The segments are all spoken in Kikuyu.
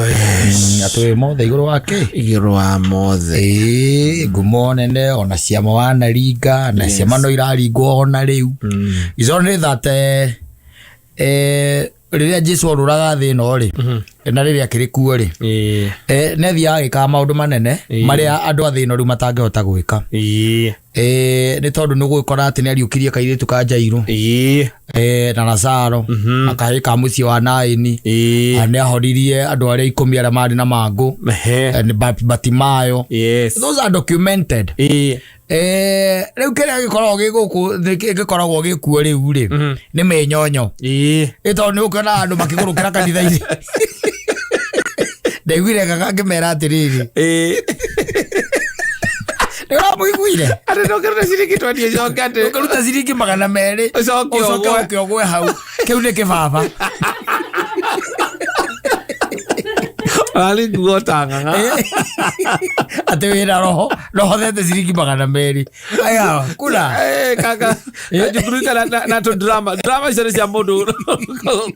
Atwĩ mothe igũrũ wa kĩ Igũrũ wa mothe. Ĩĩ, ngumo nene ona ciama wanaringa na ciama no iraringwo ona rĩu. It's only that rĩrĩa Jesu orũraga thĩ ĩno rĩ, na rĩrĩa akĩrĩ kuo rĩ, nĩ athiaga agĩkaga maũndũ manene marĩa andũ a thĩ ĩno rĩu matangĩhota gwĩka. Nĩ tondũ nĩ gũgĩkora atĩ nĩ ariũkirie kairĩtu ka Jairũ na Lazaro, akahĩ ka mũciĩ wa Naini. Nĩ ahoririe andũ arĩa 10 arĩa marĩ na mangũ. Nĩ Batimayo. Those are documented. Rĩu kĩrĩa gĩkoragwo gĩ gũkũ gĩkoragwo gĩkuo rĩu rĩ, nĩ mĩnyonyo. Ĩ tondũ nĩ ũkĩona andũ makĩgũrũkĩra kanitha-inĩ. Ndaiguire kaka ngĩmera atĩrĩrĩ, nĩ ũramũiguire? Atĩ ndũngĩruta ciringi 20 ũcoke atĩ ũkĩruta ciringi 200 Ũcoke ũcoke ũgwe. ũke ũgwe hau, kĩu nĩ kĩbaba. Arĩ nguo ta ng'ang'a. Atĩ wĩna roho rohothete ciringi 200, aya kuna. Kaka kajukuru kana na tũ drama drama icio nĩ cia mũndũ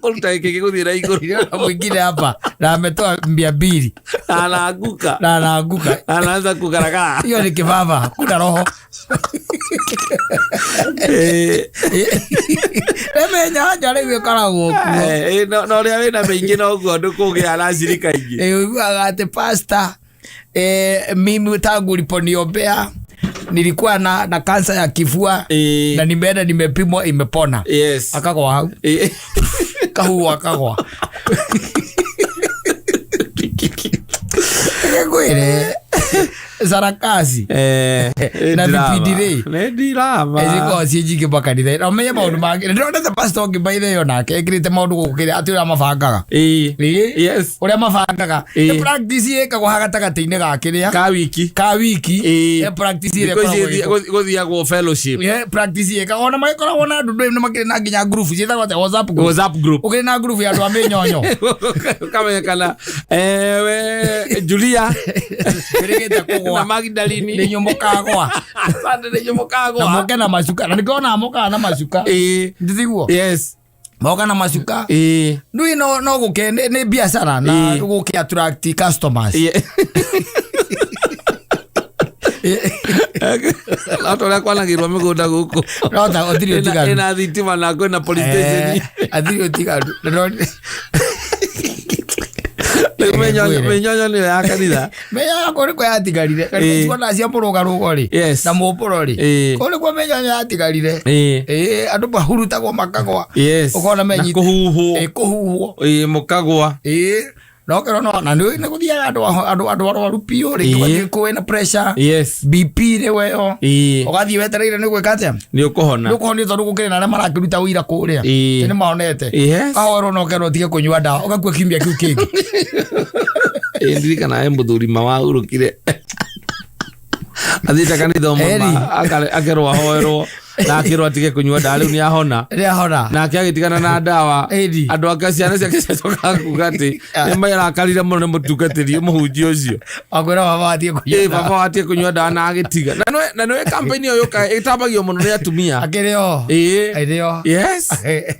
kũruta gĩkĩ gĩgũthiĩ na igũrũ. Niliona mwingine hapa na ametoa 200 Na anaanguka. Na anaanguka. Na anaanza kugaragara. Hiyo ni kibaba, kuna roho. Emenyanja rĩu ĩkoragwo kuo. Na ũrĩa wĩna mĩingĩ noguo ndũkũgĩa na cirika ingĩ. Ũiguaga atĩ pastor, mimi tangu uliponiombea nilikuwa na kansa ya kifua na nimeenda nimepimwa imepona. Akagwa hau. Kahuo akagwa. Ngwĩre sarakasi na drama. vipindi rĩ. Nĩ drama. Cikoragwo ciĩ nyingĩ makanitha na ũmenye maũndũ mangĩ. Ndĩronete pastor ũngĩ by the way onake ekĩrĩte maũndũ gũkũ kĩrĩa atĩ ũrĩa mabangaga. Ũrĩa mabangaga. Nĩ practice ĩkagwo ha gatagatĩ-inĩ ga kĩrĩa Ka wiki. Ka wiki. Nĩ practice ĩrĩa Thikũ ici ĩkoragwo ĩgĩkwo. gũthiagwo fellowship. Yeah, practice ĩkagwo ona magĩkoragwo na andũ nĩ makĩrĩ na nginya group ciĩtagwo atĩa, WhatsApp group. WhatsApp group. Ũkĩrĩ na group ya andũ a mĩnyonyo. Ũkamenyekana we Julia Ĩrĩgĩte kũgwa. na Magdalene. Nĩ inyuĩ mũkagwa. Asante, nĩ inyuĩ mũkagwa. Na moke na macuka na nĩkĩo onaga mokaga na macuka. Ndithiguo? Yes. Moka na macuka. Ndui no gũke nĩ biacara na gũke attract customers. No ta ũrĩa kwanagĩrwo mĩgũnda gũkũ. No ta gũtirĩ ũtiganu. Ĩna thitima na kwĩna police station. Hatirĩ ũtiganu. Na Rĩu mĩnyonyo nĩyo ya kanitha. Mĩnyonyo kũu nĩkuo yatigarire. Tuona cia mũrũgarũgo rĩ na mũmbũro rĩ, kũu nĩkuo mĩnyonyo yatigarire. Andũ mahurutagwo makagwa. Ũkona Na menyita kũhuhwo. Kũhuhwo. Mũkagwa. No kero no na nĩ gũthiaga andũ arwaru biũ rĩngĩ, ũgathiĩ kũu wĩna pressure, BP nĩ weyo, ũgathiĩ wetereire nĩ gwĩka atĩa? Nĩ ũkũhona. Nĩ ũkũhonio tondũ gũkĩrĩ na arĩa marakĩruta ũira kũrĩa. Nĩ maonete. Kahoerwo na ũkerwo ũtige kũnyua ndawa, ũgakua kiumia kĩu kĩngĩ. Ndirikana he mũthuri ma wahurũkire athiĩte kanitha ũmwe Eri. akerwo ahoerwo na akĩrwo atige kũnyua ndawa, rĩu nĩ ahona. Nĩ ahona. Nake agĩtigana na ndawa. Eri. Andũ ake, ciana ciake ciacoka kuga atĩ nĩ marakarire mũno nĩ mũtungatĩri mũhunjia ũcio. Akwĩra baba atige kũnyua ndawa. Baba watige kũnyua ndawa na agĩtiga. Na nĩwe kampeni ĩyo yũkaga ĩtambagio mũno nĩ atumia. Akĩrĩ o. Akĩrĩ o. Yes,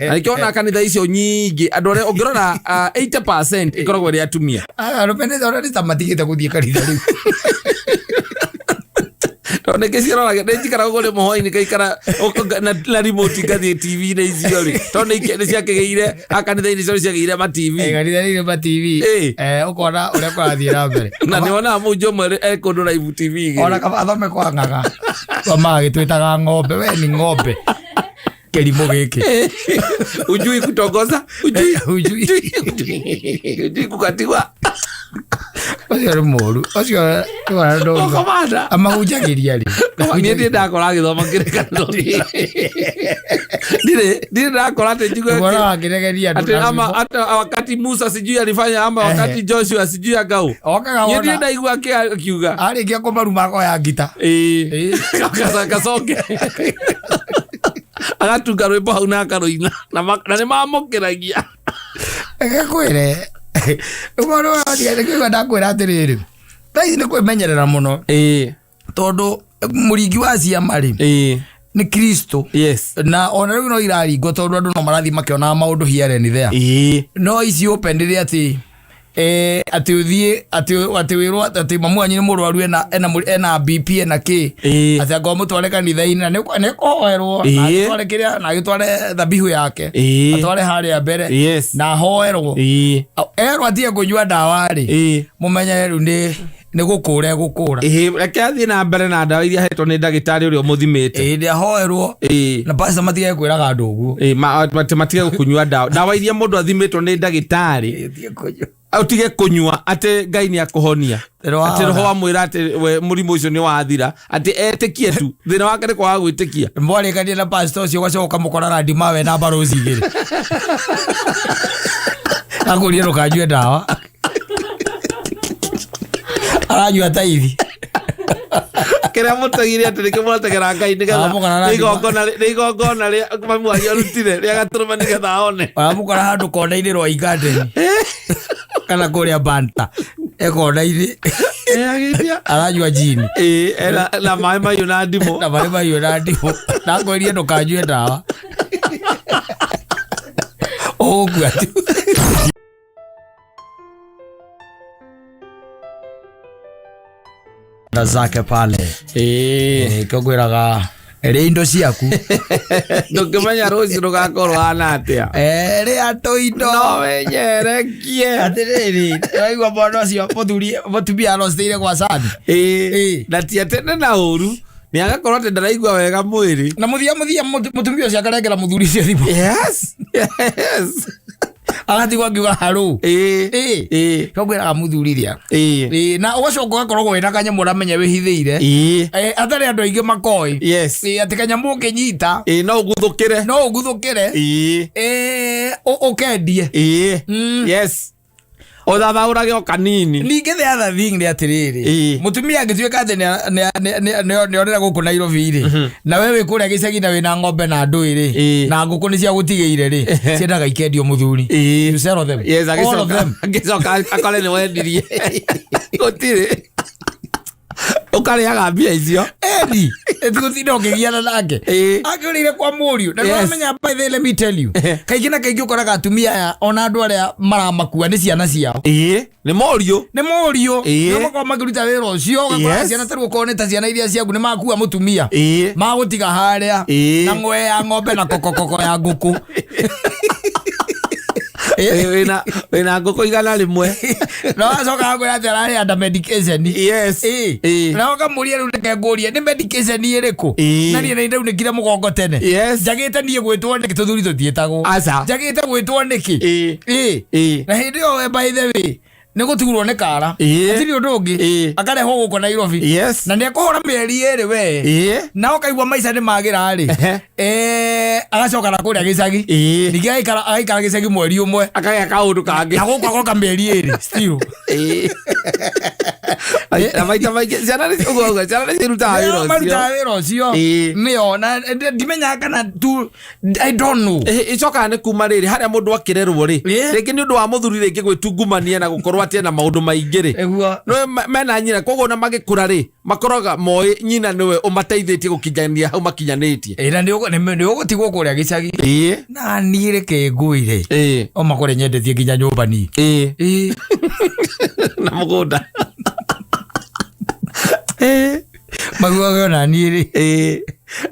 na nĩkĩo ona kanitha icio nyingĩ andũ arĩa ũngĩrora, 80% ĩkoragwo ĩrĩ atumia. Arũme nĩ ona nĩ ta matigĩte gũthiĩ kanitha rĩu. Tondũ nĩkĩ ciroraga nĩ njikara ũguo rĩmwe hwainĩ ngaikara na remote ngathiĩ TV-inĩ icio rĩ, tondũ nĩ ciakĩgĩire a kanitha-inĩ icio nĩ ciagĩire ma TV. Kanitha nĩ ma TV. Ũkona ũrĩa kũrathiĩ na mbere. Na nĩ wonaga mũhunjia ũmwe e kũndũ live TV igĩrĩ. Ona kaba athome kwa ng'ang'a magagĩtwĩtaga ng'ombe, we ni ng'ombe, kĩrimũ gĩkĩ. Ujui kutongoza, ujui Ujui. Ujui kukatiwa. Ũcio nĩ mũru ũcio. Ũkomanda. Amahunjagĩria rĩ? Niĩ ndirĩ ndakora agĩthoma kĩrĩkanĩro, ndirĩ ndakora atĩ njigue Ũhoro wakĩregeria andũ atĩ na ama rwĩmbo. ata wakati Musa sijui alifanya ama wakati Joshua sijui akau. Okaga Niĩ wona ndirĩ ndaigua akiuga. Arĩkia kũmaruma akoya ngita. Kacoke agatunga rwĩmbo hau na akarũina na nĩ mamũkĩragia. Reke ngwĩre ũhoro wa nĩkĩo ndakwĩra atĩrĩrĩ, thaa ici nĩ kwĩmenyerera mũno tondũ mũringi wa ciama rĩ nĩ Kristo. Na ona rĩu no iraringwo tondũ andũ no marathiĩ makĩonaga maũndũ here and there. No ici open rĩrĩa atĩ Atĩ ũthiĩ atĩ wĩrwo atĩ mamu wanyu nĩ mũrwaru ena BP ena kĩ, atĩ anga ũmũtware kanitha-inĩ na nĩ kũhoerwo na agĩtware kĩrĩa na agĩtware thabihu yake, atware harĩa mbere na ahoerwo, erwo atige kũnyua ndawa rĩ, mũmenye rĩu nĩ gũkũra egũkũra. Ĩĩ, reke athiĩ na mbere na ndawa iria ahetwo nĩ ndagĩtarĩ ũrĩa ũmũthimĩte. Ĩĩ, nĩ ahoerwo. Na pastor matige kwĩraga andũ ũguo. Ĩĩ, atĩ matige kũnyua ndawa, ndawa iria mũndũ athimĩtwo nĩ ndagĩtarĩ. Ĩĩ, tige kũnyua. Ũtige kũnyua atĩ Ngai nĩ akũhonia. Rĩrĩa atĩ roho wahona. Wamwĩra atĩ we mũrimũ ũcio nĩ wathira, atĩ etĩkie tu, thĩna wake nĩ kwaga gwĩtĩkia. Mwarĩkania na pastor ũcio, ũgacoka ũkamũkora na ndimawe na mbarũci igĩrĩ, akũrie ndũkanyue ndawa, aranyua taithi. Kĩrĩa mũtegire atĩ nĩkĩo mũrategera Ngai nĩgetha Aramũkora na nĩ igongona, nĩ igongona rĩa mamu wanyu arutire rĩa gatũrũme nĩgetha aone. Ũramũkora handũ kona-inĩ rwa Garden kana kũrĩa Banta e kona-inĩ. Agĩtia aranyua jini. Ĩĩ, ena na maĩ mahiũ na ndimũ. Na marĩ mahiũ na ndimũ, na ngwĩrie ndũkanyue ndawa, ũgũkua tu. Na zake pale. Kĩo ngwĩraga, rĩa indo ciaku. Ndũngĩmenya rũciũ rũgakorwo hana atĩa. Rĩa tũindo. No wenyerekie. Atĩrĩrĩ, waigua mwana ũcio mũthuri mũtumia arociteire gwa cani. Na ti atĩ nĩ na ũru, nĩ agakorwo atĩ ndaraigua wega mwĩrĩ. Na mũthia mũthia mũtumia ũcio akarengera mũthuri ũcio thimũ. Agatigwo akiuga harũ. Kĩo ngwĩraga mũthuri, rĩa. Ĩĩ, na ũgacoka ũgakoragwo wĩna kanyamũ ũramenya wĩhithĩire, atarĩ andũ aingĩ makoĩ. Ĩĩ, atĩ kanyamũ ũkĩnyita No ũguthũkĩre. No ũguthũkĩre. Ũkendie. Yes, ũthathaũrage o kanini. Ningĩ the other thing nĩ atĩrĩrĩ, mũtumia angĩtuĩka atĩ nĩorĩra gũkũ Nairobi rĩ, na we wĩ kũrĩa gĩcagi na wĩna ng'ombe na ndũĩ rĩ, na ngũkũ nĩ ciagũtigĩire rĩ, ciendaga ikendio mũthuri. You sell them. Yes. All of them. Agĩcoka akore nĩ wendirie, gũtirĩ ũkarĩaga mbia icio. Eni ĩtigũtinda ũkĩgiana nake. Akĩũrĩire kwa mũriũ na nĩwamenya, by the way, let me tell you, kaingĩ na kaingĩ ũkoraga atumia aya ona andũ arĩa maramakua nĩ ciana ciao. Ĩĩ, nĩ mũriũ. Nĩ mũriũ. Nĩo makoragwo makĩruta wĩra ũcio. Ũgakora ciana tarĩu okorwo nĩ ta ciana iria ciaku nĩ makua mũtumia, magũtiga harĩa na ng'we ya ng'ombe na kokokoko ya ngũkũ. Wĩna ngũkũ 100. Na wacoka akwĩra atĩ ararĩ under medication. Na ũkamũria, rĩu reke ngũrie, nĩ medication ĩrĩkũ? Na niĩ nĩ ndaunĩkire mũgongo tene. Njagĩte niĩ gwĩtwo nĩkĩ? Tũthuri tũtiĩtagwo. Aca. Njagĩte gwĩtwo nĩkĩ? Na hĩndĩ ĩyo we, by the way, nĩ gũturwo nĩ kara. Hatirĩ ũndũ ũngĩ. Akarehwo gũkũ Nairobi. Na nĩ ekũhũra mĩeri 2 we, na ũkaigua maica nĩ magĩra rĩ, agacoka na kũrĩa gĩcagi. Ningĩ agaikara gĩcagi mweri 1. Akagĩa kaũndũ kangĩ. Na gũkũ agoka mĩeri 2 still. Na maita maingĩ ciana nĩ ũguo ũguo, ciana nĩ cirutaga wĩra ũcio. Marutaga wĩra ũcio. Nĩo na ndimenyaga kana tu, I don't know. Ĩcokaga nĩ kuma rĩrĩ harĩa mũndũ akĩrerwo rĩ, rĩngĩ nĩ ũndũ wa mũthuri rĩngĩ gwĩtungumania na gũkorwo atĩ ena maũndũ maingĩ rĩ. No mena nyina, koguo ona magĩkũra rĩ, makoraga moĩ nyina nĩwe ũmateithĩtie gũkinyania hau makinyanĩtie. Na nĩ ũgũtigwo kũrĩa gĩcagi. Na niĩ reke ngwĩre, o makore nyendetie nginya nyũmba niĩ. Na mũgũnda. Maguaga ona niĩ rĩ,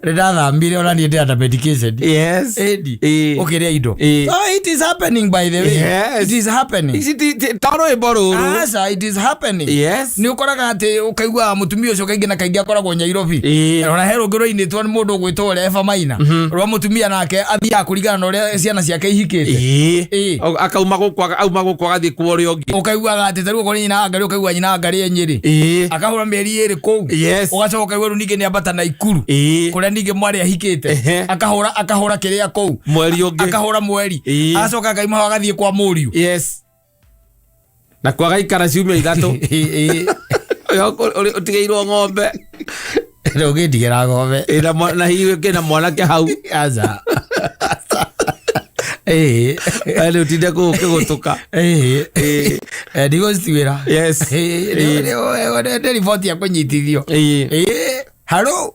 nĩ ndathamire, ona niĩ ndĩrenda medication. Ĩndi ũkĩrĩa indo. Oh, it is happening, by the way. It is happening. Ici to rwĩmbo rũrũ. Aca, it is happening. Nĩ ũkoraga atĩ ũkaigua mũtumia ũcio kaingĩ na kaingĩ akoragwo Nyairobi. Ona he rũngĩ rwainĩtwo nĩ mũndũ ũgwĩtwo ũrĩa Eva Maina, rwa mũtumia nake athiaga kũringana na ũrĩa ciana ciake ihikĩte. Akauma gũkũ, auma gũkũ agathiĩ kwa ũrĩa ũngĩ. Ũkaiguaga atĩ tarĩu okorwo nĩ nyina wa Ngarĩ, ũkaigua nyina wa Ngarĩ e Nyĩrĩ, akahũra mĩeri 2 kũu. Ũgacoka ũkaigua rĩu ningĩ nĩ ambata Naikuru, kũrĩa ningĩ mwarĩ ahikĩte. Akahũra kĩrĩa kũu. Mweri ũngĩ. Akahũra mweri. Agacoka akaima hau agathiĩ kwa mũriũ. Yes, na kwa gaikara ciumia 3. Ũrĩa ũtigĩirwo ng'ombe. Ndũngĩndigĩra ng'ombe. Na hihi kĩna mwanake hau. Aca. Nĩ ũtinde kũu ũkĩgũtũka. Ndigũcituĩra. Nĩ riboti ya kũnyitithio. Haro.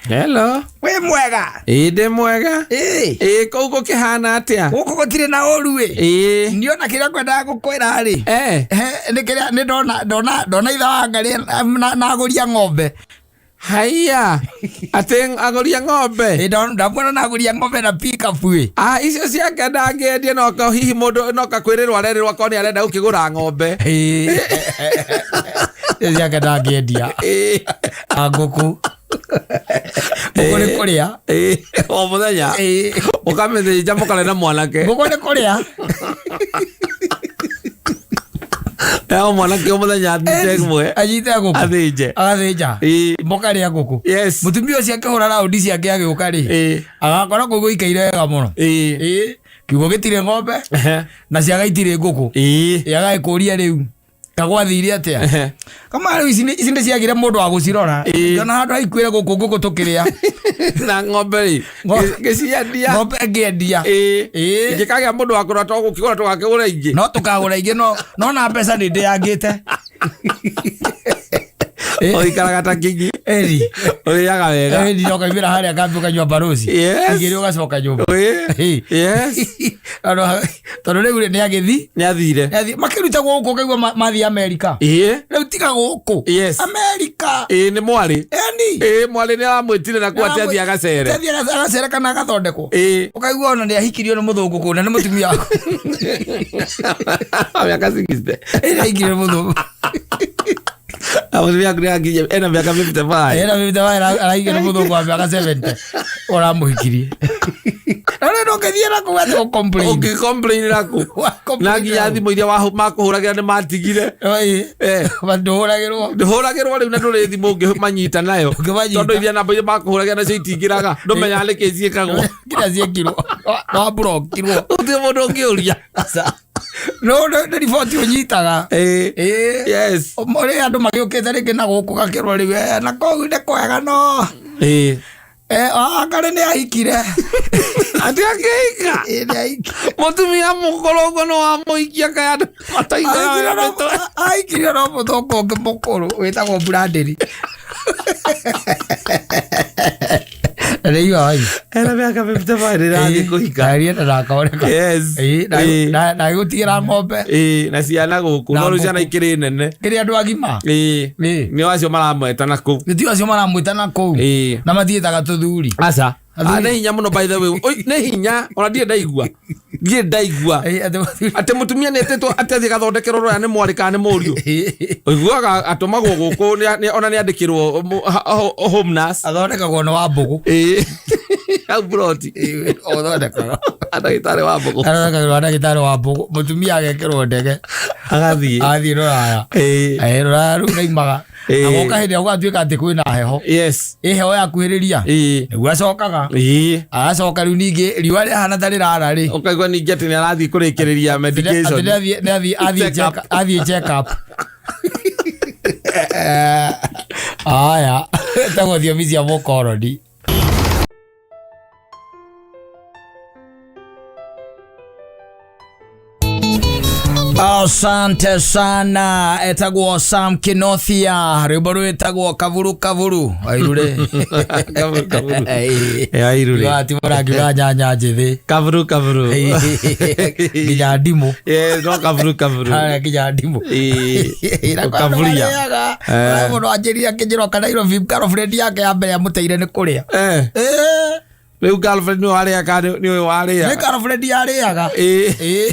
Hello. Wĩ mwega? Ĩĩ ndĩ mwega. Ĩĩ. Ĩĩ kũu gũkĩhana atĩa? Gũkũ gũtirĩ na ũru ĩ. Ĩĩ. Niona kĩrĩa ngwendaga gũkwĩra rĩ. Eh. He, nĩ kĩrĩa nĩ ndona ndona ndona ithe wa ngarĩ na agũria ng'ombe. Haiya. Atĩ agũria ng'ombe. Ĩ, ndamuona na agũria ng'ombe na pick-up ĩ. Ah, icio ciake ndangĩendia no ka hihi mũndũ no kakwĩrĩrwo arerĩrwo akorwo nĩ arenda gũkĩgũra ng'ombe. Ĩĩ. Icio ciake ndangĩendia. Ĩĩ. Na ngũkũ. Ngũkũ nĩ kũrĩa. Ĩĩ. O mũthenya. Ĩĩ. Ũkamĩthĩnja mũkarĩa na mwanake. Ngũkũ nĩ kũrĩa. O mwanake o mũthenya anyite ĩmwe. Anyite ngũkũ. Athĩnje. Agathĩnja. Ĩĩ. Mũkarĩa ngũkũ. Yes. Mũtumia ũcio akĩhũra raundi ciake agĩũka rĩ. Ĩĩ. Agakora kũu gũikaire wega mũno. Ĩĩ. Ĩĩ. Kiugo gĩtirĩ ng'ombe Ehe. na ciaga itirĩ ngũkũ. Ĩĩ. Ĩ, agagĩkũria rĩu kagwathire atĩa Ehe. kama rĩu ici ici nĩ ciagire mũndũ wa gũcirora Ĩĩ. ndona handũ haikuĩre gũkũ ngũkũ tũkĩrĩa Na ng'ombe rĩ. Ngĩciendia. Ng'ombe ngĩendia. Ĩĩ. Ĩĩ. Ingĩkagĩa mũndũ wa kũrora to gũkĩgũra tũgakĩgũra ingĩ. No tũkagũra ingĩ no no na mbeca nĩ ndĩangĩte. Ĩĩ. Ũikaraga ta kingi. Ĩri. Ũrĩaga wega. Ĩri no kaimĩra harĩa kambi ũkanyua barosi. Yes. Igĩrĩ ũgacoka nyũmba. Ĩĩ. Ĩĩ. Yes. Tondũ rĩu rĩ nĩ agĩthi. Nĩ athire. Nĩ athiĩ. Makĩrutagwo gũkũ ũkaigua mathiĩ Amerika. Ĩĩ. Rĩu tiga gũkũ. Yes. Amerika. Ĩĩ nĩ mwarĩ. Eni. Ĩĩ mwarĩ nĩ aramwĩtire na kũu atĩ athiĩ agacere. Athiĩ agacere kana agathondekwo. Ĩĩ. Ũkaigua ona nĩ ahikirio nĩ mũthũngũ kũu na nĩ mũtumia waku. Mĩaka 60. Ĩĩ nĩ ahikirio nĩ mũthũngũ. Na mũtumia waku nĩ akinyia ena mĩaka 55. Ena mĩta wa arahikirio nĩ mũthũngũ wa mĩaka 70. Ũramũhikirie. Na rĩu ndũngĩthiĩ na kũu atĩ gũ-complain. Ũngĩ-complain naku. Wa-complain Na nginya naku. thimũ iria makũhũragĩra nĩ matigire. Ĩĩ. Eh. Ndũhũragĩrwo. Ndũhũragĩrwo rĩu na ndũrĩ thimũ ũngĩmanyita nayo. Ũngĩmanyita. Tondũ iria namba iria makũhũragĩra nacio itingĩraga. Ndũmenyaga nĩkĩ ciĩkagwo. Nginya ciĩkirwo. No mburokirwo. Gũtirĩ mũndũ ũngĩũria. Aca. No nĩ riboti ũnyitaga. Ĩĩ. Ĩĩ. Yes. Ũrĩa andũ magĩũkĩte rĩngĩ na gũkũ gakĩrwo rĩu na kũu nĩ kwega no. Ĩĩ. Angarĩ nĩ ahikire. Atĩ akĩhika. Ĩĩ nĩ ahikire. Mũtumia mũkũrũ ũguo nĩ wamũhikia kaĩ andũ mataiguaga wega mĩtwe. Ahikirio no mũthũngũ ũngĩ mũkũrũ wĩtagwo Brandĩri. Na nĩ igua Ena mĩaka 55 nĩrathiĩ kũhika. Arienda ndakoneka. Yes. Ĩĩ, Ĩĩ. na agĩgũtigĩra ng'ombe. Ĩĩ, na ciana gũkũ Na no rĩu ngũkũ. ciana ikĩrĩ nene. Kĩrĩ andũ agima. Ĩĩ. Ĩĩ. Nĩ acio maramweta na kũu. Nĩ tio acio maramwĩta na kũu. Ĩĩ. Na matiĩtaga tũthuri. Aca. Athuri. Ah, nĩ hinya mũno by the way. Oi, nĩ hinya ona ndirĩ ndaigua. Ndirĩ ndaigua. Ĩĩ, atĩ mathuri. Atĩ mũtumia nĩ etĩtwo atĩ athiĩ gathondekerwo rũraya nĩ mwarĩ kana nĩ mũriũ. Ũiguaga atũmagwo gũkũ ona nĩ andĩkĩrwo home nurse. Athondekagwo nĩ wa mbũgũ. Ĩĩ. Hau ploti. Ĩĩ, ũthondekaga. Ndagĩtarĩ wa mbũgũ. Athondekagĩrwo ndagĩtarĩ wa mbũgũ. Mũtumia agekĩrwo ndege. Agathiĩ. Athiĩ rũraya. Ĩĩ. Ĩĩ, rũraya rũu raimaga. Ĩĩ. Na goka hĩndĩ ĩrĩa gũgatuĩka atĩ kwĩna heho. Yes. Ĩ heho yakuhĩrĩria. Ĩĩ. Nĩguo acokaga. Ĩĩ. Agacoka rĩu ningĩ riũa rĩahana ta rĩrara rĩ. Ũkaigua ningĩ atĩ nĩ arathiĩ kũrĩkĩrĩria Atĩ medication. nĩ athiĩ athiĩ Check up. athiĩ check up. Aya, tagwo thiomi cia mũkoroni. Asante sana, etagwo Sam Kinothia, rwimbo rwĩtagwo Kaburu Kaburu. Airure. Kaburu, kaburu. Eh, airure. Ati mũrangiuga nyanya njĩthĩ. Kaburu kaburu. Nginya ndimũ. Yes, no kaburu kaburu. Harĩa nginya ndimũ. Ĩĩ. Ũkaburia. Eh. Mũndũ anjĩrire akĩnjĩra oka Nairobi girlfriend yake ya mbere amũteire nĩ kũrĩa. Eh. Ĩĩ, Rĩu girlfriend nĩwe warĩa kana nĩwe warĩa? Nĩ girlfriend yarĩaga. Ĩĩ. Ĩĩ.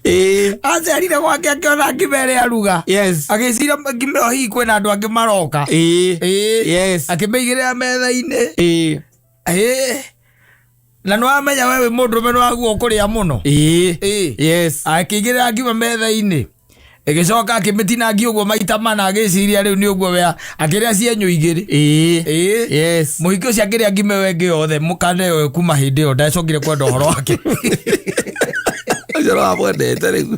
Ĩĩ. Acerire gwake akĩona ngima ĩrĩa aruga. Yes. Agĩciria ngima ĩyo hihi kwĩna andũ angĩ maroka. Ĩĩ. Ĩĩ. Yes. Akĩmĩigĩrĩra metha-inĩ. Ĩĩ. Ĩĩ. Na nĩwamenya we wĩ mũndũrũme nĩwaguo kũrĩa mũno. Ĩĩ. Ĩĩ. Yes. Akĩigĩrĩra ngima metha-inĩ. Ĩgĩcoka akĩmĩtinangia ũguo maita mana agĩciria rĩu nĩ ũguo we akĩrĩa cienyũ igĩrĩ. Ĩĩ. Ĩĩ. Yes. Mũhiki ũcio akĩrĩa ngima ĩyo ĩngĩ yothe mũkanda ĩyo kuma hĩndĩ ĩyo ndacokire kwenda ũhoro wake. Ũcio no amwendete rĩu.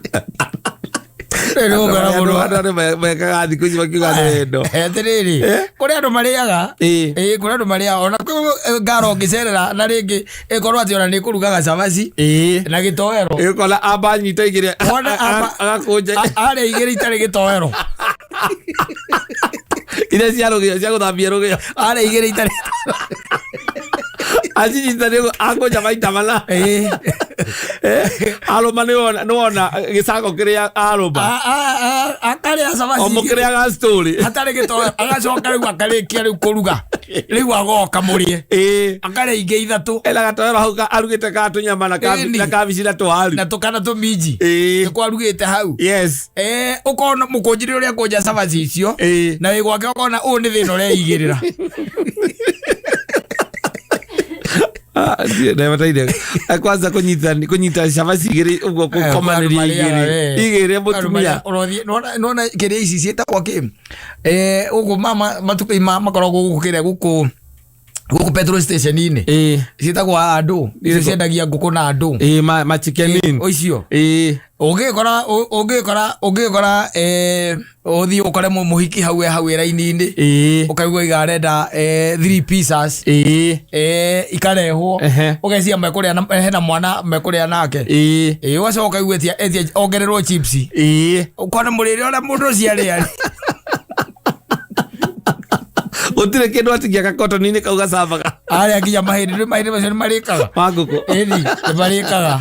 Rĩu nĩ ũgũkora mũndũ Andũ arĩa mekaga thikũ ici makiuga nĩ wendo. Atĩrĩrĩ, kũrĩ andũ marĩaga. Ĩĩ. Ĩĩ, kũrĩ andũ marĩaga ona kwĩ ngaro ũngĩcerera na rĩngĩ ĩkorwo atĩ ona nĩ kũrugaga cabaci Ĩĩ. na gĩtoero. Ĩkona amba nyita igĩrĩ Wona amba- agakũnja. Arĩa igĩrĩ itarĩ gĩtoero. Iria cia rũgĩo, cia gũthambia rũgĩo. Arĩa igĩrĩ itarĩ. Acinyita nĩ akũnja maita mana. Arũma nĩ wona gĩcango kĩrĩa arũma. Akarĩa cabaci. O mũkĩrĩaga story. Hatarĩ gĩtoero, agacoka rĩu akarĩkia rĩu kũruga. Rĩu agoka mũrĩe. Akarĩa ingĩ ithatũ. Ena gatoero hau arugĩte ka tũnyama na Ĩni. na kabici na tũwaru. Na tũkana tũminji. Nĩkuo arugĩte hau. Yes. Ũkona mũkũnjĩre ũrĩa akũnja cabaci icio. Na wĩ gwake ũkona ũyũ nĩ thĩna ũreigĩrĩra. Ah, ndebataire kwanza kũnyita cabaci igĩrĩ ũguo gũkomanĩria igĩrĩ igĩrĩ mũtumia. Nona kĩrĩa ici ciĩtagwo kĩ, gũkũ matukũ makoragwo gũkũ kĩrĩa gũkũ petrol station-inĩ. Ciĩtagwo andũ icio ciendagia ngũkũ na andũ. Ma chicken inn. O icio. Ũngĩkora, ũngĩkora, ũngĩkora, ũthiĩ ũkore mũhiki hau hau raini-inĩ. Ũkaigua iga arenda, 3 pieces. Ikarehwo. Ũgeciria mekũrĩa na, hena mwana mekũrĩa nake. Ũgacoka ũkaigua etia ongererwo chips. Ũkona mũrĩre ũrĩa mũndũ ũcio arĩa. Gũtirĩ kĩndũ atigia gakotoni-inĩ kau gacabaga. Arĩa nginya mahĩndĩ, nĩ mahĩndĩ macio nĩ marĩkaga. Ma ngũkũ. Ĩni, nĩ marĩkaga.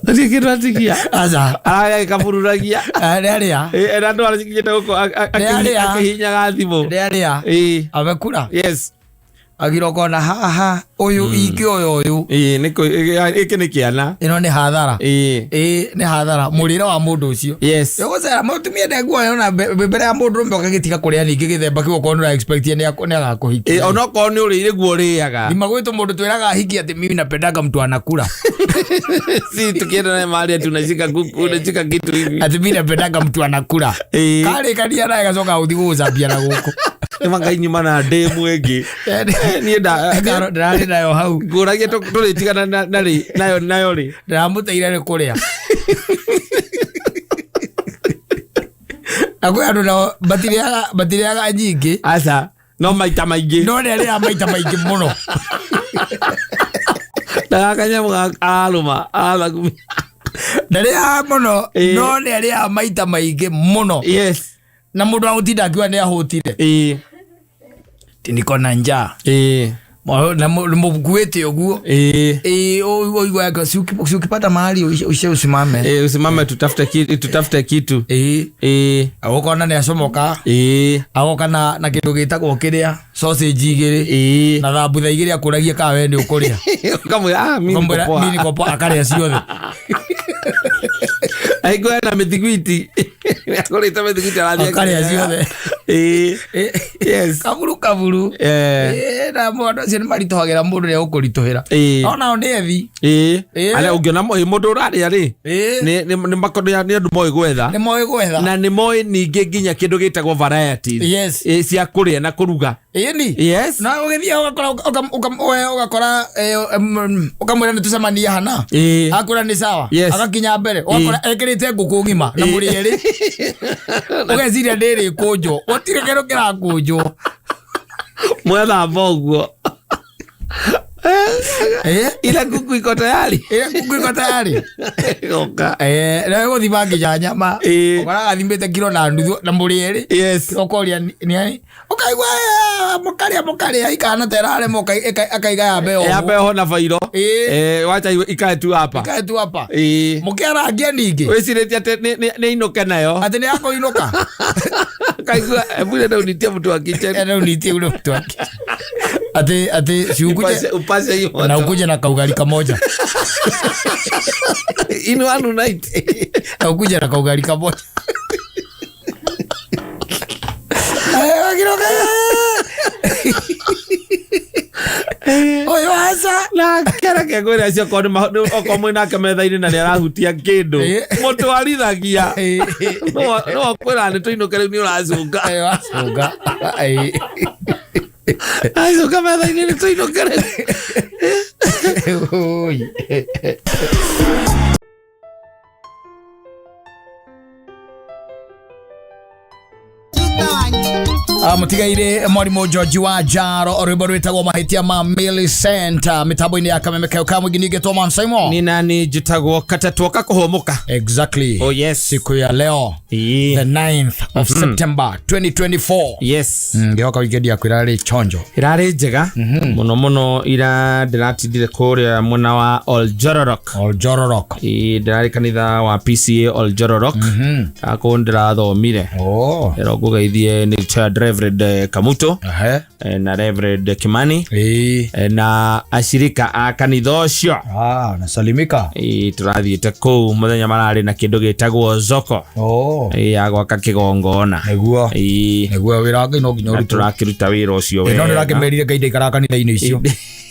Gũtirĩ kĩndũ atigia. Aca. Ararĩa agĩkabururagia. Arĩa arĩa. Ena andũ arĩa cikinyĩte gũkũ Arĩa arĩa. akĩhinyaga thimũ. Arĩa arĩa. Amekura. Yes. Agira ũkona haha ũyũ ingĩoya ũyũ. Nĩ gĩkĩ nĩ kĩana. Ĩno nĩ hathara. Nĩ hathara. Mũrĩre wa mũndũ ũcio. Yes. Ũgũcera mũtumia ndenguoya ona mbere ya mũndũ ũrũme ũgagĩtiga kũrĩa ningĩ gĩthemba kĩu okorwo nĩ ũra expect nĩ agakũhikia. Onokorwo nĩ ũrĩire guo ũrĩaga. Thima gwĩtwo mũndũ twĩraga ahiki atĩ mimi napendaga mtu anakula. Si tukienda naye mahali ati unashika kuku, unashika kitu hivi. Ati mimi napendaga mtu anakula. Karĩkania naye gacoka gũthiĩ gũgũcambia na gũkũ. Nĩ manga inyuma na ndemu ĩngĩ. Niĩ Ndĩrarĩ nayo hau. Ngũragia tũrĩtigana na rĩ, nayo rĩ. Ndĩramũteire nĩ kũrĩa. Na kwĩ andũ nao matirĩaga nyingĩ. Aca, no maita maingĩ. No nĩ arĩaga maita maingĩ mũno. Na gaka nyamũ arũma, arathagumia. Ndarĩaga mũno, no nĩ arĩaga maita maingĩ mũno. Yes. Na mũndũ wa gũtinda akiuga nĩ ahũtire. Ti niko na njaa. Na mũkuĩte ũguo. Ũigua yake, si ukipata mahali uishe usimame. Usimame tutafute kitu. Agoka nĩ acomoka. Agoka na kĩndũ gĩtagwo kĩrĩa, sausage igĩrĩ. Na thambutha igĩrĩ akũragia kana we nĩ ũkũrĩa. Ũkamwĩra, mimi niko Ũkamwĩra, poa. mimi niko poa, akarĩa ciothe. Aigua na mĩthiguiti. Agũrĩte mĩthiguiti arathiĩ Akarĩa akĩrĩaga. ciothe. Yes. Kaburu, kaburu. Na mũndũ ũcio nĩ maritũhagĩra mũndũ ũrĩa ũkũritũhĩra. Onao nĩ ethi. Arĩa ũngĩona mũndũ ũrarĩa rĩ, nĩ andũ moĩ gwetha. Nĩ moĩ gwetha. Na nĩ moĩ ningĩ nginya kĩndũ gĩtagwo varieties. Yes. Cia kũrĩa na kũruga. Ĩni. Yes. Na ũgĩthiĩ ũgakora, ũgakora, ũkamwĩra nĩ tũcemanie hana. Akwĩra nĩ sawa. Yes. Agakinya mbere. Ũgakora ekĩrĩte ngũkũ ng'ima na mũrĩ erĩ. Ũgeciria ndĩrĩ kũnjwo. Gũtirĩ kĩndũ kĩrakũnjwo. Mwethamba ũguo. Ile kuku iko tayari. Ile kuku iko tayari. Goka. Na gũthima nginya nyama. Ũkoraga athimĩte kiro na nuthu na mũrĩ erĩ. Yes. Ũkoria nĩ ũkaigua, mũkarĩa, mũkarĩa, ikahana ta ĩrarema, akaiga ya mbeo. Ya mbeo na bairo. Wacha ikae tu hapa. Ikae tu hapa. Mũkĩarangia ningĩ. Wĩcirĩtie atĩ nĩ inũke nayo. Atĩ nĩ yakũinũka. Kaigua, hebu nenda unitie mtu wa kitchen. Nenda unitie ule mtu wa kitchen. Ati, ati, si ukuje Upase, upase hiyo na moto. ukuje na kaugali kamoja. In one night. Na ukuje na kaugali kamoja. Oyo aca. Na kera ke ngwĩre acio okorwo nĩ okorwo mwĩ nake metha-inĩ na nĩ arahutia kĩndũ, mũtwarithagia. No akwĩra nĩ tũinũke rĩu nĩ ũracũnga. Wacũnga. Acũnga metha-inĩ nĩ tũinũke rĩu. Oi. Tutto Mũtigairĩ mwarimũ George wa Njaro, rwĩmbo rwĩtagwo mahĩtia ma Millicent, mĩtambo-inĩ ya Kameme Kayũ ka Mũingĩ. Ningĩ Man Simon. Ni nani njĩtagwo Katatwo Kakũhũmũka. Exactly. Oh yes. Siku ya leo, the 9th of September 2024. Yes. Ngĩhoka weekend yaku ĩrarĩ chonjo. Ĩrarĩ njega mũno mũno. Ira ndĩratindire kũrĩa mwena wa Oljororok. Oljororok. Ĩĩ, ndĩrarĩ kanitha wa PCA Oljororok, kũu ndĩrathomire. Ĩro ngũgeithie nĩ retired Reverend Kamuto na Reverend Kimani na ashirika a kanitha ũcio. Ah, nasalimika. Ĩĩ, tũrathiĩte kũu mũthenya mararĩ na kĩndũ gĩtagwo zoko ya gwaka kĩgongona. Ĩĩ. Nĩguo wĩra wa Ngai no nginya Na ũrutwo. tũrakĩruta wĩra ũcio. No nĩũrakĩmerire Ngai ndaikaraga kanitha-inĩ icio.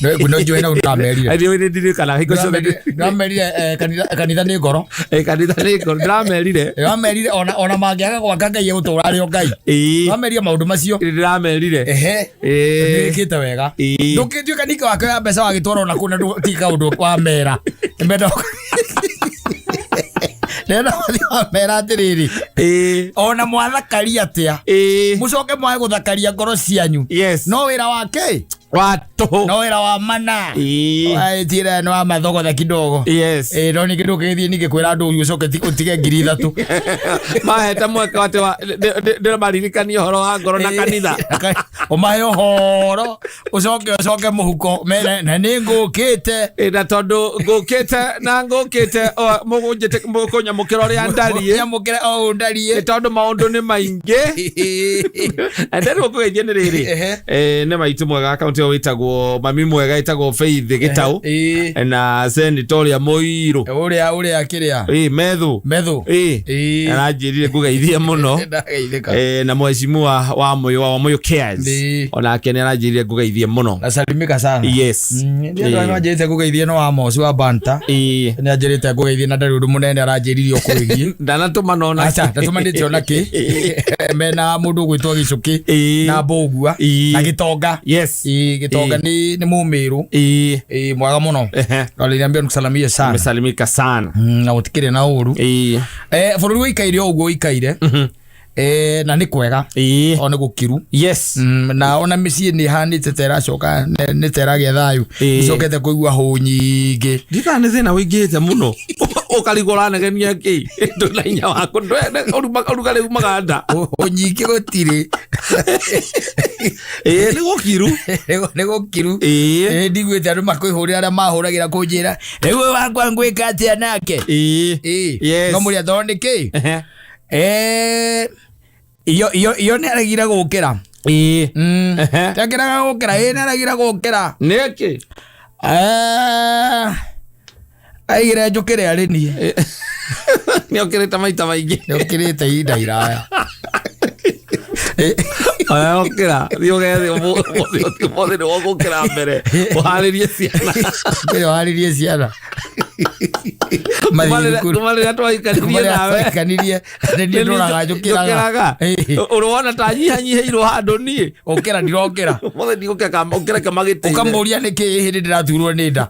No njũĩ na ndĩramerire. Ndirikana hingo ciothe. Ndĩramerire kanitha nĩ ngoro. Kanitha nĩ ngoro ndĩramerire. Ndĩramerire ona mangĩaga gwaka, Ngai egũtũra arĩ o Ngai. Ndĩramerire maũndũ macio. Ndĩramerire. Nĩwĩkĩte wega. Ndũngĩtuĩka ningĩ wakĩoya mbeca wagĩtwara ona kũu na ti kaũndũ wa mera. Menda ndĩrenda gũthiĩ wamera atĩrĩrĩ, ona mwathakaria atĩa, mũcoke mwage gũthakaria ngoro cianyu, no wĩra wake wa tũhũ. No wĩra wa mana. Tira nĩ wa mathogotha kidogo. No ningĩ ndũngĩgĩthiĩ ningĩ kwĩra andũ ũcoke ũtige 3,000. Mahete mweke atĩ ndĩramaririkania ũhoro wa ngoro na kanitha. Ũmahe ũhoro, ũcoke mũhuko mere na nĩ ngũkĩte. Na tondũ ngũkĩte na ngũkĩte mũkũnyamũkĩra ũrĩa ndariĩ. Nyamũkĩre o ũũ ndariĩ. Nĩ tondũ maũndũ nĩ maingĩ. Nderwo kũgeithia nĩ rĩrĩ, nĩ maitũ mwega akaunti ĩyo wĩtagwo mami mwega ĩtagwo Faith Gĩtaũ na senator ũrĩa mũirũ. Ũrĩa kĩrĩa. Methu. Methu. Aranjĩrire ngũgeithie mũno. Ndageithĩka. Na mheshimiwa wa Mũyũ wa Mũyũ Cares, onake nĩ aranjĩrire ngũgeithie mũno. Nasalimika sana. Yes. Nĩ andũ arĩa manjĩrĩte ngũgeithie no Amos wa Banta. Nĩ anjĩrĩte ngũgeithie na ndarĩ ũndũ mũnene aranjĩrire ũkũwĩgiĩ. Ndanatũma nona. Aca ndatũmanĩte ona kĩ mena mũndũ ũgwĩtwo Gĩcũkĩ na Mbũgua na Gĩtonga. Gĩtonga nĩ mũmĩrũ. Mwega mũno. Aliniambia nikusalimie sana. Umesalimika sana. Na gũtikĩrĩ na ũru. Bũrũri ũikaire o ũguo ũikaire. Na nĩ kwega. O nĩ gũkiru. Na ona mĩciĩ nĩ ĩhanĩte ta ĩracoka nĩ ta ĩragĩa thayũ. Icokete kũigua hũ nyingĩ. Ndikana nĩ thĩna wĩingĩhĩte mũno, ũkarigwo ũranegenia kĩ ndũna hinya waku ũrugarĩ umaga nda. Hũ nyingĩ gũtirĩ. Nĩ gũkiru. Nĩ gũkiru. Ndiguĩte andũ makwĩhũrĩra arĩa mahũragĩra kũnjĩra rĩu ũyũ wakwa ngwĩka atĩa nake. No mũrĩa tondũ nĩ kĩ? Iyo nĩ aregire gũkĩra. Tekĩraga gũkĩra, nĩ aregire gũkĩra. Nĩkĩ? Aigire njũkĩre arĩ niĩ. Nĩ okĩrĩte maita maingĩ. Nĩ ũkĩrĩte ihinda iraya. Oya ũkĩra thiĩ ũgethe ũmũthĩ nĩ wogũkĩra mbere ũharĩrie ciana. Ũkĩre ũharĩrie ciana. Mathiĩ thukuru. Kuma rĩrĩa twahikanirie nawe. Twahikanirie nĩ niĩ ndũraga njũkĩraga. Ũrona ta nyihanyihĩirwo handũ niĩ. Ũkĩra ndirokĩra. Ũmũthĩ ndigũkĩra ũkĩra kĩmagĩtĩ-inĩ. Ũkamũria nĩkĩ hĩndĩ ndĩraturwo nĩ nda.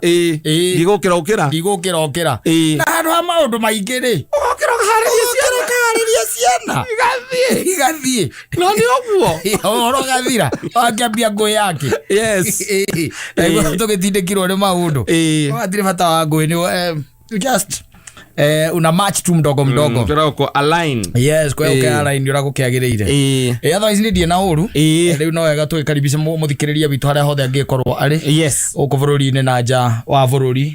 Ndigũkĩra ũkĩra. Ndigũkĩra ũkĩra. Na handũ ha maũndũ maingĩ rĩ. Ũgokĩra ũkaharĩrie ciana. Ũgokĩra ũkaharĩrie ciana. Igathiĩ. Igathiĩ. No nĩ ũguo. Ũhoro ũgathira. Wakĩambia ngũĩ yake. Naiguo tũgĩtindĩkirwo nĩ maũndũ. Hatirĩ bata wa ngũĩ nĩ just una match tu mdogo mdogo. Tũragũkũ align. Yes, kwa ũkĩ align ũrĩa gũkĩagĩrĩire. Otherwise nĩ ndirĩ na ũru. Rĩu no wega tũgĩkaribisha mũthikĩrĩria witũ harĩa hothe angĩkorwo arĩ. Gũkũ bũrũri-inĩ na nja wa bũrũri.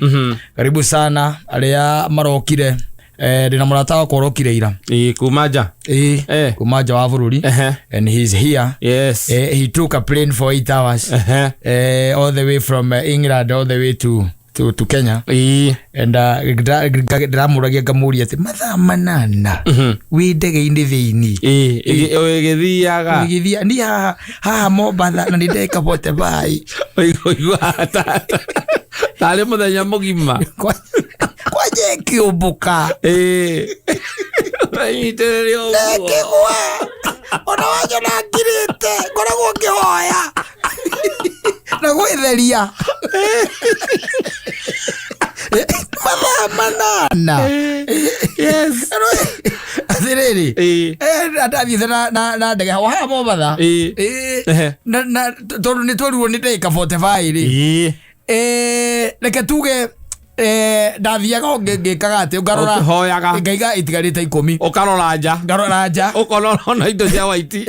Karibu sana arĩa marokire. Ndĩna mũrata wakwa ũrokire ira. Kuma nja. Kuma nja wa bũrũri. And he's here. He took a plane for 8 hours. All the way from England all the way to Kenya. And ndĩramũragia ngamũria atĩ mathaa 8 wĩ ndege-inĩ thĩinĩ. Ĩgĩthiaga. Ĩgĩthiaga. Niĩ haha Mombatha na nĩ ndeka bote bai. Ũigua tarĩ mũthenya mũgima. Kwanja ĩkĩũmbũka. Ĩnyitĩrĩre ũguo. Ĩkĩgwa. Ona wanyona ngirĩte, ngoragwo ngĩhoya. Na gwĩtheria. Mathaa 8. Atĩrĩrĩ. Atĩrĩrĩ, Ĩĩ. Ndathiĩte na ndege o haha Mombatha. Ĩĩ. Ĩĩ. Ehe. Na tondũ nĩ twerirwo nĩ ndagĩka 45 rĩ, Ĩĩ. Reke tuge, ndathiaga o ngĩkaga atĩ ngarora, Ũkĩhoyaga. ngaiga itigarĩte 10. Ũkarora nja. Ngarora nja. Ũkona ũrona indo cia waiti.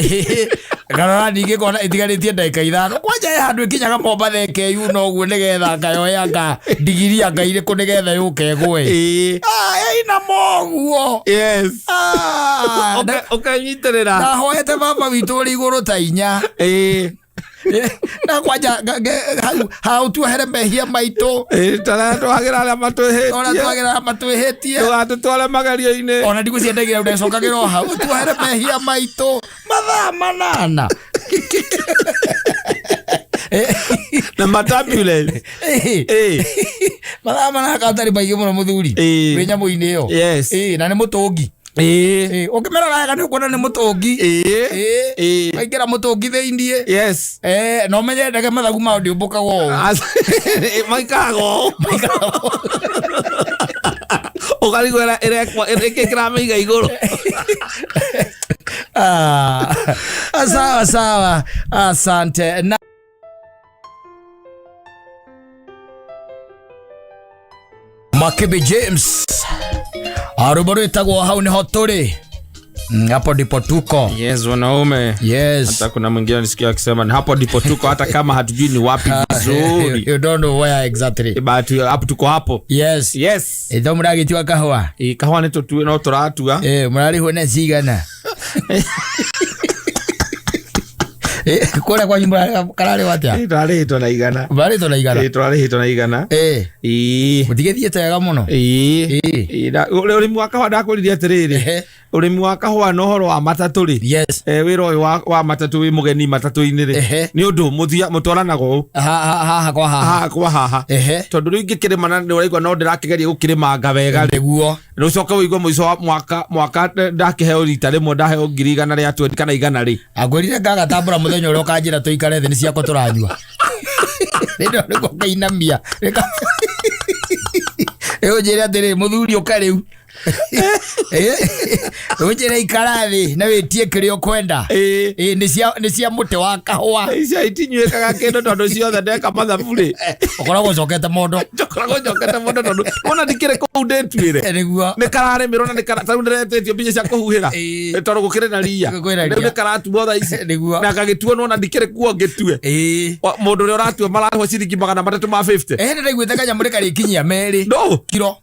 Ngarora ningĩ ngona itigarĩtie ndagĩka 5 kwanja he handũ ĩkinyaga Mombatha ĩkeyuna ũguo nĩgetha ngayoe anga ndigiri anga irĩkũ nĩgetha yũke ĩgwe. Ĩĩ. Ah, yainama ũguo. Yes. Ah, Ũkenyitĩrĩra. Ndahoete baba witũ ũrĩ igũrũ ta 4. Ĩĩ. Na kwanja hau hau tuohere mehia maitũ. Ĩĩ, tarĩa twagĩra arĩa Ona matwĩhĩtie. Twagĩra matwĩhĩtie. Ndũgatũtware magerio-inĩ. Ona ndigũciendagĩra ndecokagĩra o hau tuohere mehia maitũ mathaa 8. Na matambulance. Ĩĩ. Mathaa 8 katarĩ maingĩ mũno mũthuri. Ĩĩ. Wĩ nyamũ-inĩ ĩyo. Yes. Ĩĩ, na nĩ mũtũngi. Ĩĩ. Ĩĩ, ũngĩmĩrora wega nĩ ũkuona nĩ mũtũngi. Ĩĩ. Ĩĩ. Ĩĩ. Waingĩra mũtũngi thĩiniĩ. Yes. Na ũmenye ndege mathagu mao ndĩũmbũkaga ũũ. Maikaraga ũũ. Ũkarigwo ĩrekwo ĩrĩkĩ kĩramĩiga igũrũ. Ah, sawa sawa, asante na Makibi James, rwĩmbo rwĩtagwo hau nĩho tũrĩ. Hapo ndipo tuko. Yes, wanaume. Yes. Hata kuna mwingine nisikia akisema ni hapo ndipo tuko, hata kama hatujui ni wapi vizuri. You don't know where exactly. But hapo tuko hapo. Yes. Yes. Itho mũragĩtua kahũa? Ĩ, kahũa nĩ tũtue no tũratua. Mũrarĩhwo na cigana? Kũrĩa kwanyu kararĩhwo atĩa? Ĩ, tũrarĩhĩtwo na 100. Mũrarĩhĩtwo na 100? Ĩ, tũrarĩhĩtwo na 100. Ĩ. Mũtigĩthiĩte wega mũno. Ĩ. Ĩ. Ĩ, ũrĩmi wa kahũa ndakwĩrire atĩrĩrĩ, ũrĩmi wa kahũa na ũhoro wa matatũ rĩ, Yes. Wĩra ũyũ wa matatũ wĩ mũgeni matatũ-inĩ rĩ, nĩ ũndũ mũtwaranaga ũũ. Haha kwa haha. Haha kwa haha. Tondũ rĩu ingĩkĩrĩma na nĩ ũraigua no ndĩrakĩgeria gũkĩrĩmanga wega rĩ. Nĩguo. Na ũcoke ũigue mũico wa mwaka ndakĩheo rita rĩmwe ndaheo ngiri igana rĩa twendi kana 100 rĩ. Angwĩrire ngagatambũra mũthenya ũrĩa ũkanjĩra tũikare thĩ nĩ ciakwa tũranyua. Rĩrĩa nĩguo ngainamia. Rĩu ũnjĩre atĩrĩ, mũthuri ũka rĩu. Ũnjĩre ikara thĩ na wĩtie kĩrĩa ũkwenda. Ĩ. Ĩ, nĩ cia mũtĩ wa kahũa. Icio itinyuĩkaga kĩndũ tondũ ciothe ndeka mathabu rĩ. Ũkoragwo ũcokete mondo. Njokoragwo njokete mondo tondũ wona ndikĩrĩ kũu ndĩtuĩre. Nĩguo. Nĩ kararĩmĩrwo na ta rĩu ndĩretĩtio mbia cia kũhuhĩra. Ĩ. Tondũ gũkĩrĩ na ria. Kwĩna ria. Rĩu nĩ karatuo thaa ici. Nĩguo. Na gagĩtuo nona ndikĩrĩ kuo ngĩtue. Ĩ. Mũndũ ũrĩa ũratua mararĩhwo ciringi 350. Nĩ ndaiguĩte kanyamũ nĩ karĩkinyia 2. No. Kiro.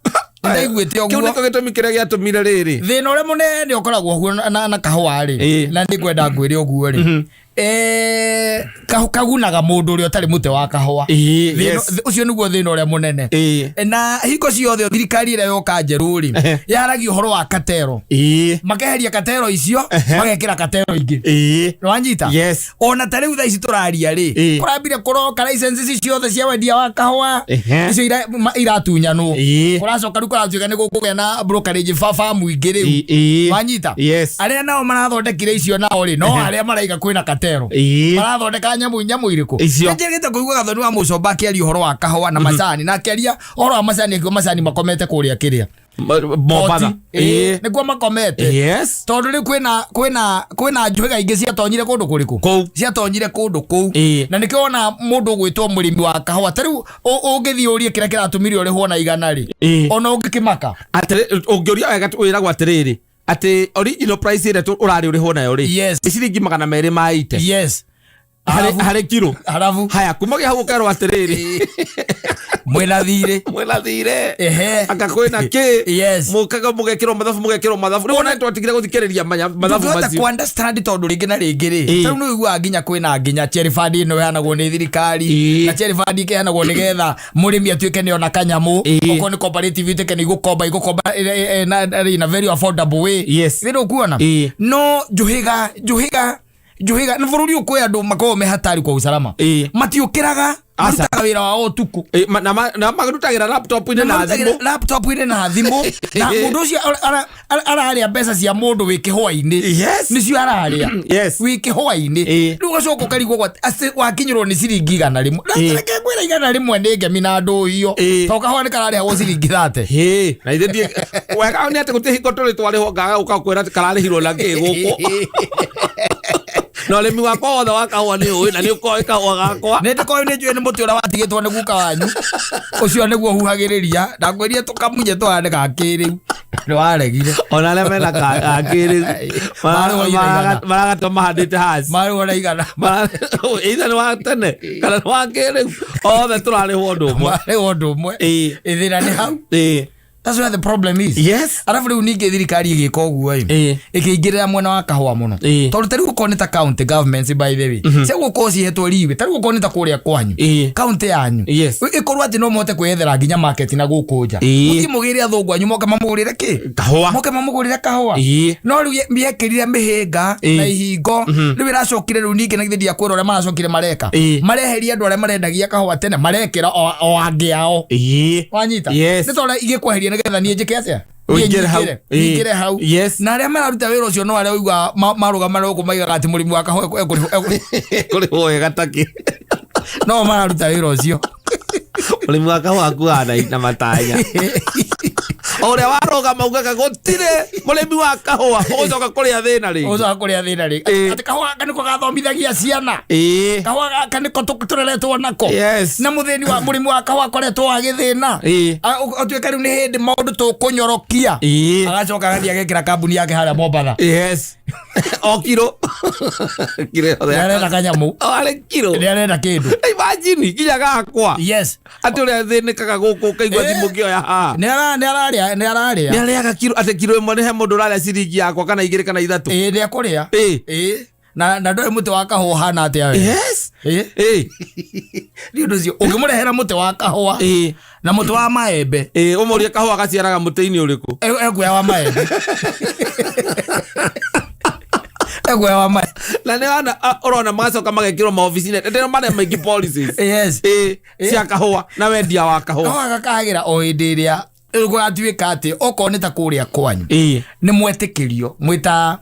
Nĩ ndaiguĩte Kĩu ũguo. nĩkĩo gĩtũmi kĩrĩa gĩatũmire rĩrĩ. Thĩna ũrĩa mũnene ũkoragwo kuo na kahũa rĩ, Ĩ. na nĩngwenda ngwĩre ũguo rĩ, kagunaga mũndũ ũrĩa ũtarĩ mũtĩ wa kahũa. Ĩ, Thĩna- yes. Ũcio nĩguo thĩna ũrĩa mũnene. Ĩ. Na hingo ciothe thirikari ĩrĩa yoka njerũ rĩ, yaragia ũhoro wa katero. Ĩ. Makeheria katero icio, magekĩra katero ingĩ. Ĩ. Nĩwanyita? Yes. Ona ta rĩu thaa ici tũraria rĩ, Ĩ. kũrambire kũroka license ici ciothe cia wendia wa kahũa, icio iratunyanwo. Ĩ. Kũracoka rĩu kũratuĩka nĩ gũkũgĩa na brokerage farm ingĩ rĩu. Ĩ, ĩ. Wanyita? Yes. Arĩa nao marathondekire icio nao rĩ, no arĩa maraiga kwĩna katero. Ĩ. Marathondeka nyamũ irĩkũ? Icio. Nĩnjĩrĩgĩte kũigua Gathoni wa Mũcomba akĩaria ũhoro wa kahũa na macani, na akĩaria ũhoro wa macani akiuga macani makomete kũrĩa kĩrĩa. Mombatha. Poti. Ĩ, nĩkuo makomete. Yes. Tondũ rĩu kwĩna njũhĩga ingĩ ciatonyire kũndũ kũrĩkũ? Kũu. Ciatonyire kũndũ kũu. Ĩ. Na nĩkĩo wona mũndũ ũgwĩtwo mũrĩmi wa kahũa. Ta rĩu ũngĩthiĩ ũrie kĩrĩa kĩratũmire ũrĩhwo na 100 rĩ, Ĩ. ona ũngĩkĩmaka. Atĩrĩ, ũngĩũria wega wĩragwo atĩrĩrĩ, atĩ original price ĩrĩa ũrarĩ ũrĩhwo nayo rĩ, Yes. nĩ ciringi 280. Yes. Harĩ kiro. Harabu. Haya, kumagia hau ũkerwo atĩrĩrĩ. Mwĩna thirĩ. Mwĩna thirĩ. Ehe. Anga kwĩna kĩ. Yes. Mũkaga mũgekĩrwo mathabu, mũgekĩrwo mathabu. Rĩu ona nĩtwatigire gũthikĩrĩria mathabu Ndũngĩhota macio. ku understand tondũ rĩngĩ na rĩngĩ rĩ, Ĩ. ta rĩu nĩ ũiguaga nginya kwĩna nginya cherry fund ĩno ĩheanagwo nĩ thirikari, Ĩ. na cherry fund ĩkĩheanagwo nĩgetha mũrĩmi atuĩke nĩ ona kanyamũ. Ĩ. Okorwo nĩ cooperative ituĩke nĩ igũkomba, na very affordable way. Yes. Nĩ ũkuona? Ĩ. No njũhĩga, nĩ bũrũri ũyũ kwĩ andũ makoragwo me hatari kwa usalama. Ĩ. Matiũkĩraga, Aca. marutaga wĩra wao ũtukũ. Ĩ, na marutagĩra laptop-inĩ na Marutagĩra thimũ. laptop-inĩ na thimũ. Na mũndũ ũcio Ararĩa mbeca cia mũndũ wĩ kĩhũa-inĩ. Nĩcio ararĩa. Wĩ kĩhũa-inĩ. Rĩu ũgacoka ũkarigwo wakinyĩrwo nĩ ciringi 100. Reke ngwĩre 100 nĩ ngemi na ndũhiyo. To kahũa nĩ kararĩhagwo ciringi 30. Hĩ, na ithe ndiĩ wega nĩ atĩ gũtirĩ hingo tũrĩ twarĩhwo ngaga gũka kwĩra atĩ kararĩhirwo na kĩ gũkũ. Na ũrĩmi wakwa wothe wa kahũa nĩ ũĩ na nĩ ũkoĩ kahũa gakwa. Nĩ ndĩkoĩ, nĩ njũĩ nĩ mũtĩ ũrĩa watigĩtwo nĩ guka wanyu ũcio nĩguo huhagĩrĩria, ndakwĩrire tũkamunye tũhane ga kĩrĩu, nĩ waregire. Ona arĩa mena gakĩrĩu Marĩhwo 100. maragatua mahandĩte haci. Marĩhwo na 100. Either nĩ wa tene kana nĩ wa kĩrĩu, othe tũrarĩhwo ũndũ ũmwe. Marĩhwo ũndũ ũmwe. Ĩthĩna nĩ hau. That's where the problem is. Arabu rĩu ningĩ thirikari ĩgĩka ũguo ĩ, ĩkĩingĩrĩra mwena wa kahũa mũno, tondũ ta rĩu okorwo nĩ ta county governments, by the way, cia gũkorwo cihetwo riwe, ta rĩu okorwo nĩ ta kũrĩa kwanyu, county yanyu, ĩkorwo atĩ no mũhote kwĩyethera nginya market na gũkũ nja, mũthiĩ mũgĩre athũngũ anyu moke mamũgũrĩre kĩ, Kahũa. Moke mamũgũrĩre kahũa. No rĩu yekĩrire mĩhĩnga na ihingo. Rĩu ĩracokire rĩu ningĩ na githĩ ndiakwĩra ũrĩa maracokire mareka, mareheria andũ arĩa marendagia kahũa tene, marekĩra o angĩ ao. Wanyita? Yes. Nĩ tondũ igĩkweheria nĩgetha niĩ njĩke atĩa? Niĩ Ũingĩre hau. nyingĩre. Nyingĩre hau. Na arĩa mararuta wĩra ũcio no arĩa ũiguaga marũgama gũkũ maigaga atĩ mũrĩmi wa kahũa Kũrĩhwo wega takĩ. No mararuta wĩra ũcio. Ũrĩmi wa kahũa akuaga na matanya. O ũrĩa warũgama ugaga gũtirĩ mũrĩmi wa kahũa ũgũcoka kũrĩa thĩna rĩngĩ. Ũcoka kũrĩa thĩna rĩngĩ. Atĩ kahũa gaka nĩko gathomithagia ciana, kahũa gaka nĩko tũreretwo nako, na mũthĩni wa mũrĩmi wa kahũa akoretwo agĩthĩna. Ũtuĩke rĩu nĩ hĩndĩ maũndũ tũkũnyorokia, agacoka agathiĩ agekĩra kambuni yake harĩa Mombatha. Yes, o kiro kiro yothe. Nĩ arenda kanyamũ. O arĩ kiro. Nĩ arenda kĩndũ. Imagine nginya gakwa atĩ ũrĩa thĩnĩkaga gũkũ ũkaigua thimũ ngĩoya haha. Nĩ ararĩa, nĩ ararĩa. Nĩ arĩaga kiro, atĩ kiro ĩmwe nĩ he mũndũ ũrarĩa ciringi yakwa kana igĩrĩ kana ithatũ. Ĩĩ, nĩ ekũrĩa. Ĩĩ, na ndoĩ mũtĩ wa kahũa ũhana atĩa we. Nĩ ũndũ ũcio ũngĩmũrehera mũtĩ wa kahũa na mũtĩ wa maembe, Ĩĩ, ũmũrie kahũa gaciaraga mũtĩ-inĩ ũrĩkũ. Ekuoya wa maembe, ekuoya wa maembe. Na nĩ wana ũrona magacoka magekĩrwo maobici-inĩ ndĩro marĩa maingĩ policies cia kahũa na wendia wa kahũa. Kahũa gakagĩra o hĩndĩ ĩrĩa gũgatuĩka atĩ okorwo nĩ ta kũrĩa kwanyu nĩ mwetĩkĩrio mwĩta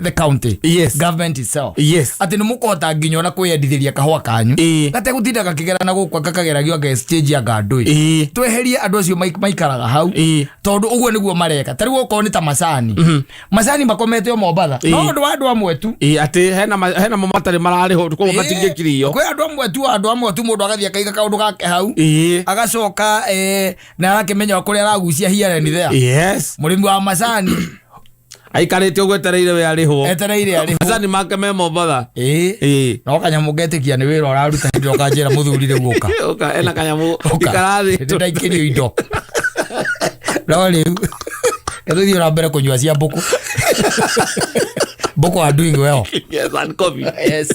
the county government itself, atĩ nĩ mũkũhota nginya ona kwĩyendithĩria kahũa kanyu gategũtinda gakĩgera na gũkũ gakageragio anga exchange anga ndũĩ. Tweherie andũ acio maikaraga hau, tondũ ũguo nĩguo mareka. Ta rĩu okorwo nĩ ta macani, macani makomete o Mombatha no ũndũ wa andũ amwe tu. Ĩĩ, atĩ hena mo matarĩ mararĩhwo, koguo matingĩkirio. Kwĩ andũ amwe tu, andũ amwe tu, mũndũ agathiĩ akaiga kaũndũ gake hau, agacoka na arakĩmenya kũrĩa aragucia here and there. Mũrĩmi wa macani Aikarĩte ũguo etereire we arĩhwo. Etereire arĩhwo. Macani make me Mombatha. No kanyamũ ngetĩkia nĩ wĩra ũraruta hĩndĩ ĩrĩa ũkanjĩra mũthuri rĩu ũka. Ũka ena kanyamũ. Ũka. Ikarathĩ. Nĩndaikĩrio indo, no rĩu tũthiĩ na mbere kũnyua cia mbũkũ. Mbũkũ are doing well. Yes, and coffee. Yes.